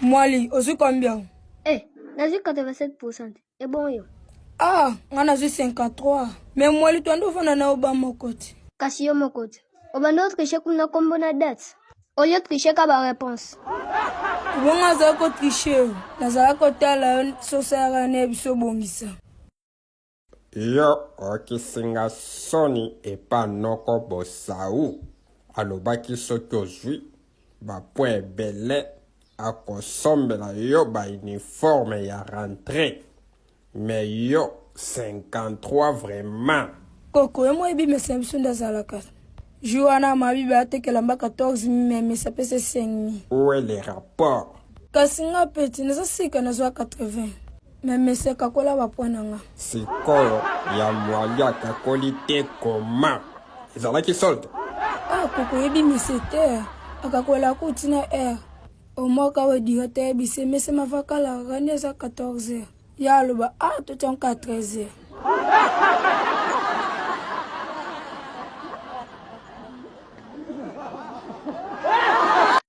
Mwali, ozwi combien? Eh, nazwi 87%. Ebongo yo? Ah, nga nazwi 53. Mais mwali twanda ofanda na oba moko te. Kasi yo moko te. Obanda otriche kuna kombo na date. Olie triche ka ba réponse. Bongo azalaki kotriche yo. Nazalaki kotala yo sosalaka na ye biso obongisa. Yo okisi nga soni epa noko Bosau alobaki soki ozui ba point ebele akosombela yo ba uniforme ya rentree mais yo 53 vraiment. Koko yo moyebi mesa na biso nde azalaka jour wana mabibi atekela mba 14 mais mesa apesa 5 Où est le rapport? Kasi nga peti naza sika nazwa 80 Mais monsieur kakola ba points na nga. Sikoyo ya mwali akakoli te koma ezalaki solde. Ah koko yebi monsieur te akakola kuti na heure omoka we directeur yebise monsieur mavakala rani eza 14 heures ya aloba ah totia nka 13 heures.